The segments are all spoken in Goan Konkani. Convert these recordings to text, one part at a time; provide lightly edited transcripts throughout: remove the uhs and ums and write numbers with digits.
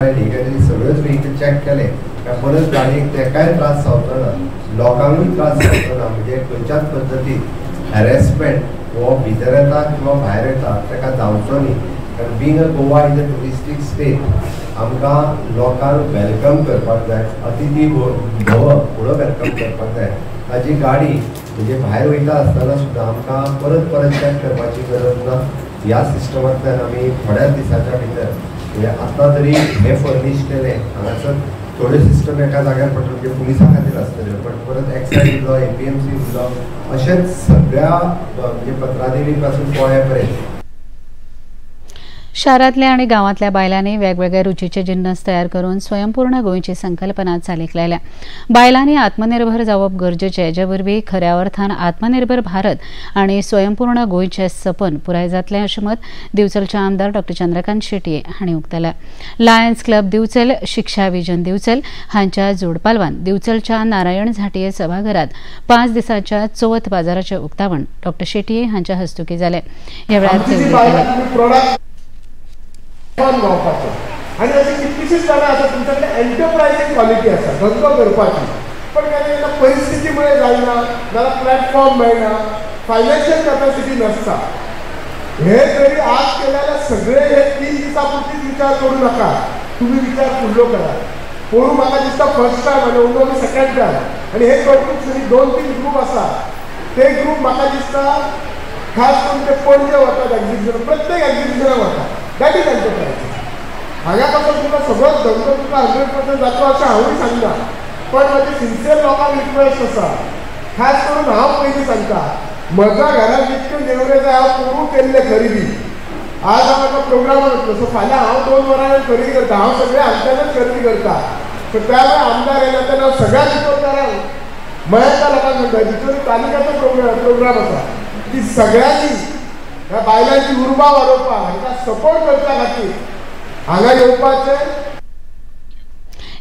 सगळ्योच व्हेकल चॅक केले काय परत गाडयेक तेकाय त्रास जावचो ना, लोकांकूय त्रास जावचो ना. म्हणजे खंयच्याच पद्दतीन हॅरेसमेंट हो भितर येता किंवा भायर येता ताका जावचो न्ही. कारण being a Goa is a touristic state, आमकां लोकांक welcome करपाक जाय, अतिथी भव म्हणून welcome करपाक जाय. ताजी गाडी म्हणजे भायर वयता आसतना सुद्दां आमकां परत परत चॅक करपाची गरज ना. ह्या सिस्टमांतल्यान आमी थोड्याच दिसाच्या भितर म्हणजे आतां तरी हे फर्निश केलें, हांगासर थोड्यो सिस्टम एका जाग्यार पडटल्यो, म्हणजे पुलिसां खातीर आसतल्यो, पण परत एक्सायज उरलो, APMC उरलो, अशेंच सगळ्या म्हणजे पत्रादेवी पासून पोळ्या पर्यंत. शारांतल्या आनी गांवांतल्या बायलांनी वेगवेगळे रुचीचे जिन्नस तयार करून स्वयंपूर्ण गोंयची संकल्पना चालीक लायल्या. बायलांनी आत्मनिर्भर जावप गरजेचें, जे वरवीं खऱ्या अर्थान आत्मनिर्भर भारत आनी स्वयंपूर्ण गोंयचें सपन पुराय जातलें अशें मत दिवचलचे आमदार डॉ चंद्रकांत शेटये हांणी उक्तायलें. लायन्स क्लब दिवचल, शिक्षा विजन दिवचल हांच्या जोडपालवान दिवचलच्या नारायण झांटये सभाघरांत 5 दिसांच्या चवथ बाजाराचें उक्तावण डॉ शेटये हांच्या हस्तुकीं जालें. ह्या वेळार ते उलयताले. आनी अशी कितलीशीच जाणां आसा तुमच्या कडेन एंटरप्रायजींग क्वॉलिटी आसा धंदो करपाची, पण केन्ना केन्ना परिस्थिती मुळे जायना, जाल्यार प्लॅटफॉर्म मेळना, फायनान्शियल कॅपॅसिटी नासता. हे जरी आज केले जाल्यार सगळे हे 3 दिसां पुरतीच विचार करूं नाका, तुमी विचार फुडलो करात. पळोवं म्हाका दिसता फर्स्ट टायम आनी अंदू आमी सेकंड टायम, आनी हे करतूच 2-3 ग्रूप आसा, ते ग्रूप म्हाका दिसता खास करून ते पणजे वतात एग्जिबिशनाक, प्रत्येक एग्जिबिशनाक वतात. That is enterprise. हांगा पासून तुका सगळोच धंदो तुका 100% जातलो अशें हांवूय सांगना, पण म्हाजी सिन्सियर लोकांक रिक्वेस्ट आसा, खास करून हांव पयलीं सांगता, म्हज्या घरांत जितक्यो नेवऱ्यो जाय हांव पोरूं केल्ले खरेदी. आज हांव एका प्रोग्रामाक वतलो, सो फाल्यां हांव 2 वरां खरेदी करता, हांव सगळें हांगच्यानच खरेदी करता. सो त्या वेळार आमदार येयला तेन्ना हांव सगळ्या दिवचलकारांक, मयेंच्या लोकांक म्हणटा, दिवचल तालुक्याचो प्रोग्राम आसा की सगळ्यांनी ह्या बायलांची उर्बा वाडोवपाक, हांकां सपोर्ट करपा खातीर हांगा येवपाचें.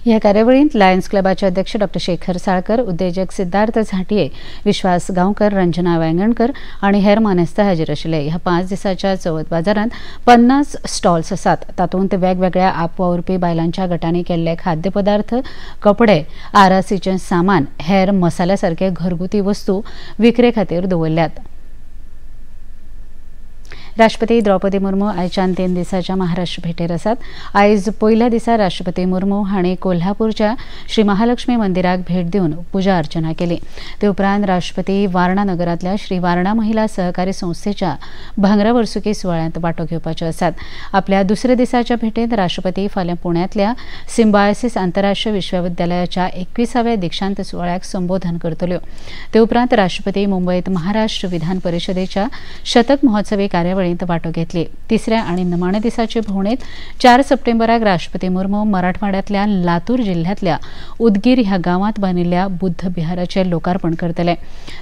ह्या कार्यावळींत लायन्स क्लबाचे अध्यक्ष डॉ शेखर साळकर, उद्देजक सिद्धार्थ झांटये, विश्वास गांवकर, रंजना वायंगणकर आनी हेर मानेस्त हाजीर आशिल्ले. ह्या 5 दिसांच्या चवथ बाजारांत 50 स्टॉल्स आसात. तातूंत वेगवेगळ्या आपवावुरपी बायलांच्या गटांनी केल्ले खाद्यपदार्थ, कपडे, आरासीचें सामान, हेर मसाल्या सारके घरगुती वस्तू विक्रे खातीर दवरल्यात. राष्ट्रपती द्रौपदी मुर्मू आयच्यान 3 दिसांच्या महाराष्ट्र भेटेर आसात. आयज पयल्या दिसा राष्ट्रपती मुर्मू हांणी कोल्हापूरच्या श्री महालक्ष्मी मंदिराक भेट दिवन पुजा अर्चना केली. ते उपरांत राष्ट्रपती वारणा नगरांतल्या श्री वारणा महिला सहकारी संस्थेच्या भांगरा वर्सुकी सुवाळ्यांत वांटो घेवपाचे आसात. आपल्या दुसऱ्या दिसाच्या भेटेंत राष्ट्रपती फाल्यां पुण्यांतल्या सिम्बायोसिस आंतरराष्ट्रीय विश्वविद्यालयाच्या 21व्या दीक्षांत सुवाळ्याक संबोधन करतल्यो. ते उपरांत राष्ट्रपती मुंबयत महाराष्ट्र विधान परिषदेच्या शतक महोत्सवी कार्यावळी वांटो घेतली. तिसऱ्या आणि निमाण्या दिसाचे भोंवडेंत 4 सप्टेंबराक राष्ट्रपती मुर्मू मराठवाड्यांतल्या लातूर जिल्ह्यांतल्या उदगीर ह्या गांवांत बांदिल्ल्या बुद्ध विहाराचें लोकार्पण करतले.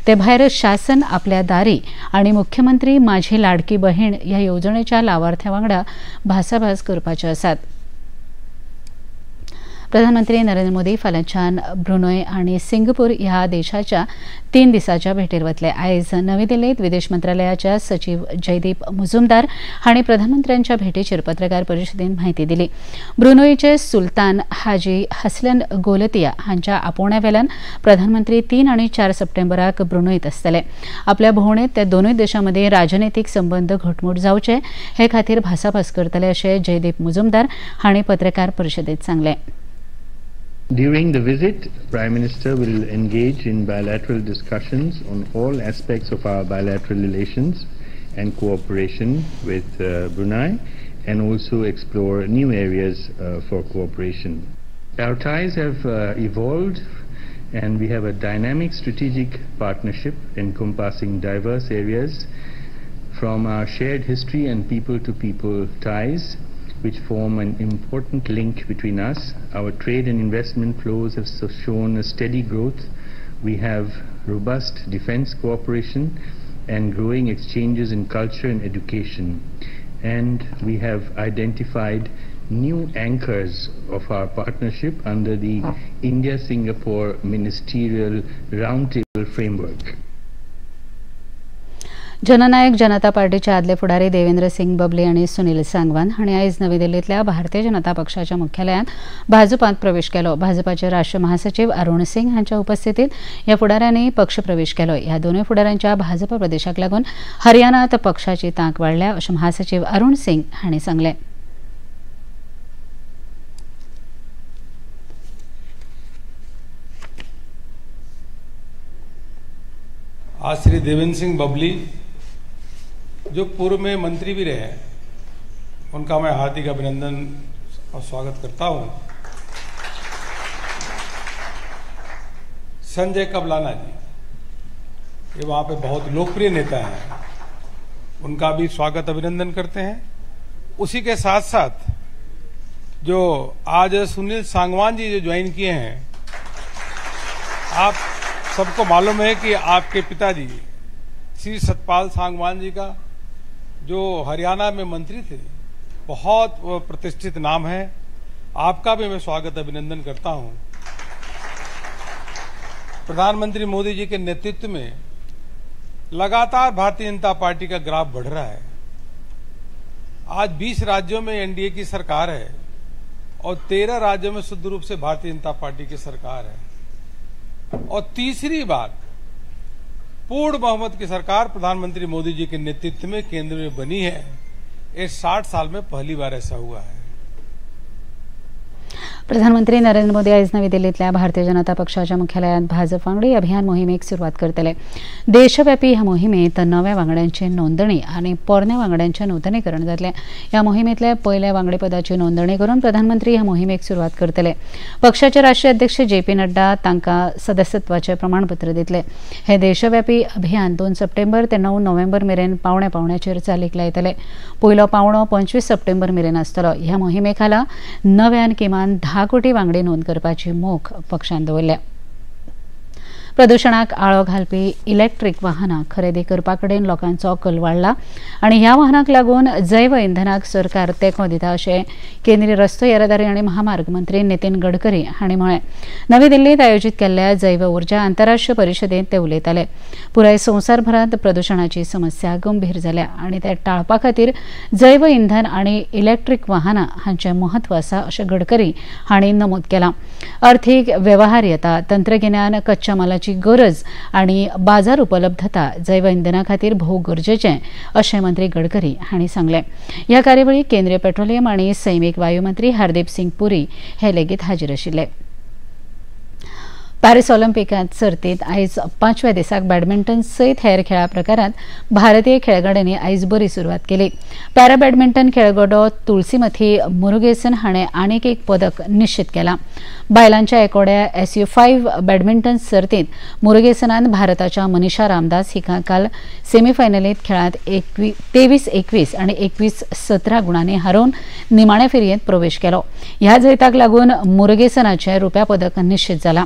ते भायर शासन आपल्या दारी आणि मुख्यमंत्री माझी लाडकी बहीण ह्या येवजणेच्या लावार्थ्यां वांगडा भासाभास करपाचे आसात. प्रधानमंत्री नरेंद्र मोदी फाल्यांच्यान ब्रुनोय आनी सिंगापूर ह्या देशाच्या 3 दिसांच्या भेटेर वतले. आयज नवी दिल्लीत विदेश मंत्रालयाच्या सचीव जयदीप मुजुमदार हांणी प्रधानमंत्र्यांच्या भेटीचेर पत्रकार परिशदेंत म्हायती दिली. ब्रुनोयचे सुलतान हाजी हसलन गोलतिया हांच्या आपोवण्या वेल्यान प्रधानमंत्री 3 आनी 4 सप्टेंबराक ब्रुनोयत आसतले. आपल्या भोंवडेंत त्या दोनूय देशां मदीं राजनैतीक संबंद घटमूट जावचे हे खातीर भासाभास करतले अशें जयदीप मुजुमदार हांणी पत्रकार परिशदेंत सांगलें. During the visit, Prime Minister will engage in bilateral discussions on all aspects of our bilateral relations and cooperation with Brunei, and also explore new areas for cooperation. Our ties have evolved, and we have a dynamic strategic partnership encompassing diverse areas from our shared history and people-to-people ties, which form an important link between us. Our trade and investment flows have shown a steady growth. We have robust defense cooperation and growing exchanges in culture and education. And we have identified new anchors of our partnership under the India-Singapore Ministerial Roundtable Framework. जननायक जनता पार्टीचे आदले फुडारी देवेंद्र सिंग बबली आनी सुनील सांगवान हांणी आयज नवी दिल्लींतल्या भारतीय जनता पक्षाच्या मुख्यालयांत भाजपांत प्रवेश केलो. भाजपाचे राष्ट्रीय महासचिव अरुण सिंग हांच्या उपस्थितीत ह्या फुडाऱ्यांनी पक्ष प्रवेश केलो. ह्या दोनूय फुडाऱ्यांच्या भाजपा प्रदेशाक लागून हरियाणात पक्षाची तांक वाडल्या अशें महासचिव अरुण सिंग हांणी सांगलें. आज श्री देवेंद्र सिंह बबली जो पूर्व में मंत्री भी रहे हैं, उनका मैं हार्दिक अभिनंदन और स्वागत करता हूं। संजय कबलाना जी, ये वहाँ पे बहुत लोकप्रिय नेता हैं, उनका भी स्वागत अभिनंदन करते हैं। उसी के साथ साथ जो आज सुनील सांगवान जी जो ज्वाइन किए हैं, आप सबको मालूम है कि आपके पिताजी श्री सतपाल सांगवान जी का जो हरियाणा में मंत्री थे, बहुत प्रतिष्ठित नाम है, आपका भी मैं स्वागत अभिनंदन करता हूं। प्रधानमंत्री मोदी जी के नेतृत्व में लगातार भारतीय जनता पार्टी का ग्राफ बढ़ रहा है। आज 20 राज्यों में एनडीए की सरकार है और 13 राज्यों में शुद्ध रूप से भारतीय जनता पार्टी की सरकार है। और तीसरी बात, पूर्ण बहुमत की सरकार प्रधानमंत्री मोदी जी के नेतृत्व में केंद्र में बनी है। ये 60 साल में पहली बार ऐसा हुआ है। प्रधानमंत्री नरेंद्र मोदी आयज नवी दिल्लींतल्या भारतीय जनता पक्षाच्या मुख्यालयांत भाजप वांगडी अभियान मोहिमेक सुरवात करतले. देशव्यापी ह्या मोहिमेंत नव्या वांगड्यांची नोंदणी आनी पोरण्या वांगड्यांचें नूतनीकरण जातलें. ह्या मोहिमेंतल्या पयल्या वांगडीपदाची नोंदणी करून प्रधानमंत्री ह्या मोहिमेक सुरवात करतले. पक्षाचे राष्ट्रीय अध्यक्ष जे पी नड्डा तांकां सदस्यत्वाचें प्रमाणपत्र दितले. हे देशव्यापी अभियान 2 सप्टेंबर ते 9 नोव्हेंबर मेरेन पावण्या पावण्याचेर चालीक लायतले. पयलो पावणो 25 सप्टेंबर मेरेन आसतलो. ह्या मोहिमे खाला नव्यान किमान 10 कोटी वांगडी नोंद करपाची मोख पक्षान दवरल्या. प्रदूषणाक आळो घालपी इलेक्ट्रीक वाहनां खरेदी करपा कडेन लोकांचो कल वाडला आनी ह्या वाहनांक लागून जैव इंधनाक सरकार तेंको दिता अशें केंद्रीय रस्तो येरादारी आनी महामार्ग मंत्री नितीन गडकरी हांणी म्हळें. नवी दिल्लींत आयोजीत केल्ल्या जैव उर्जा आंतरराष्ट्रीय परिशदेंत ते उलयताले. पुराय संवसारभरांत प्रदूषणाची समस्या गंभीर जाल्या आनी ते टाळपा खातीर जैव इंधन आनी इलेक्ट्रीक वाहनां हांचें म्हत्व आसा अशें गडकरी हांणी नमूद केलां. अर्थीक वेवहार्यता, तंत्रगिन्यान, कच्च्या मालाची गरज आनी बाजार उपलब्धता जैव इंधना खातीर भोव गरजेचें अशें मंत्री गडकरी हांणी सांगलें. ह्या कार्यावळीक केंद्रीय पेट्रोलियम आनी सैमीक वायू मंत्री हरदीप सिंग पुरी हे लेगीत हाजीर आशिल्ले. पॅरिस ऑलिम्पिकांत सर्तींत आयज 5व्या दिसाक बॅडमिंटन सयत हेर खेळा प्रकारांत भारतीय खेळगड्यांनी आयज बरी सुरवात केली. पॅरा बॅडमिंटन खेळगडो तुळसीमथी मुरुगेसन हाणें आनीक एक पदक निश्चित केलां. बायलांच्या एकोड्या SU5 badminton सर्तींत मुरुगेसनान भारताच्या मनीषा रामदास हिका काल सेमीफायनलींत खेळांत 23-21 आनी 21-17 गुणांनी हारोवन निमाण्या फेरयेंत प्रवेश केलो. ह्या जैताक लागून मुरुगेसनाचें रुप्या पदक निश्चित जालां.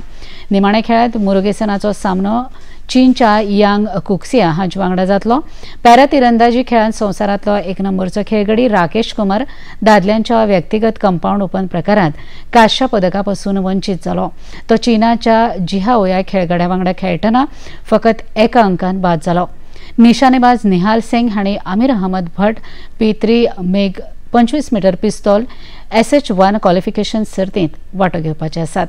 निमाण्या खेळांत मुरुगेसनाचो सामनो चीनच्या यांग कुक्सिया हांचे वांगडा जातलो. पॅरा तिरंदाजी खेळांत संवसारांतलो 1 नंबरचो खेळगडी राकेश कुमार दादल्यांच्या व्यक्तिगत कंपाऊंड ओपन प्रकारांत कांश्या पदका पसून वंचीत जालो. तो चीनाच्या जिहाओ ह्या खेळगड्या वांगडा खेळटना फकत 1 अंकान बाद जालो. निशानेबाज निहाल सिंग हांणी आमिर अहमद भट P3 मेग 25 मीटर पिस्तोल SH1 qualification सर्तींत वांटो घेवपाचे आसात.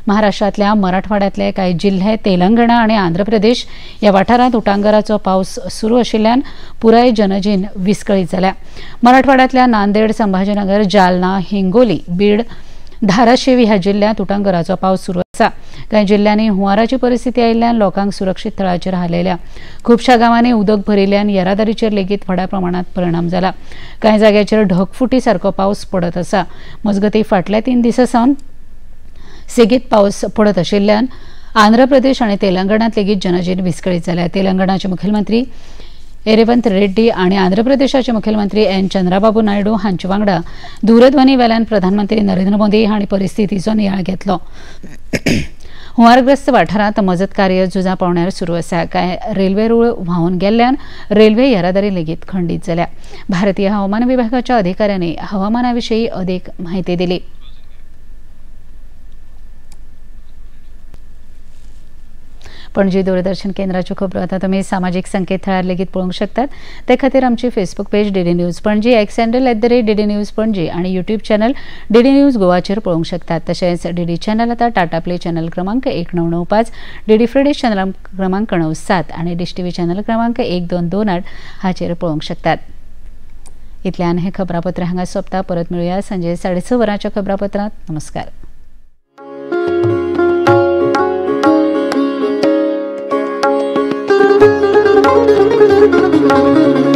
महाराष्ट्रातल्या मराठवाड्यातले कांय जिल्हे, तेलंगणा आनी आंध्र प्रदेश ह्या वाठारांत उटांगराचो पावस सुरू आशिल्ल्यान पुराय जनजीण विस्कळीत जाल्या. मराठवाड्यातल्या नांदेड, संभाजीनगर, जालना, हिंगोली, बीड, धाराशिव ह्या जिल्ह्यांत उटांगराचो पावस सुरू आसा. कांय जिल्ह्यांनी हुंवाराची परिस्थिती आयिल्ल्यान लोकांक सुरक्षीत थळाचेर हालयल्या. खुबश्या गांवांनी उदक भरिल्ल्यान येरादारीचेर लेगीत व्हडा प्रमाणांत परिणाम जाला. कांय जाग्याचेर ढगफुटी सारको पावस पडत आसा. मजगतीं फाटल्या 3 दिसां सावन सेगीत पावस पडत आशिल्ल्यान आंध्र प्रदेश आनी तेलंगणांत लेगीत जनजीण विस्कळीत जाल्या. तेलंगणाचे मुखेलमंत्री रेवंत रेड्डी आनी आंध्र प्रदेशाचे मुखेलमंत्री एन चंद्राबाबू नायडू हांचे वांगडा दूरध्वनी वेल्यान प्रधानमंत्री नरेंद्र मोदी हांणी परिस्थितीचो नियाळ घेतलो. हुंवारग्रस्त वाठारांत मजत कार्य झुजा पावण्यार सुरू आसा. कांय रेल्वे रूळ व्हांवन गेल्ल्यान रेल्वे येरादारी लेगीत खंडीत जाल्या. भारतीय हवामान विभागाच्या अधिकाऱ्यांनी हवामाना विशीं अदीक म्हायती दिली. पणजी दूरदर्शन केंद्राच्यो खबरो आतां तुमी सामाजीक संकेतथळार लेगीत पळोवंक शकतात. ते खातीर आमची Facebook page DD news Panaji, X handle @DD news Panaji आनी यूट्यूब चॅनल डीडी न्यूज गोवाचेर पळोवंक शकतात. तशेंच डीडी चॅनल आतां टाटा प्ले चॅनल क्रमांक 1995, डीडी फ्री डिश चॅनल क्रमांक 97 आनी डिश टीव्ही चॅनल क्रमांक 1228 हाचेर पळोवंक शकतात. इतल्यान हें खबरापत्र हांगा सोंपता. परत मेळुया सांजे 6:30 वरांच्या खबरापत्रांत. नमस्कार. Thank you.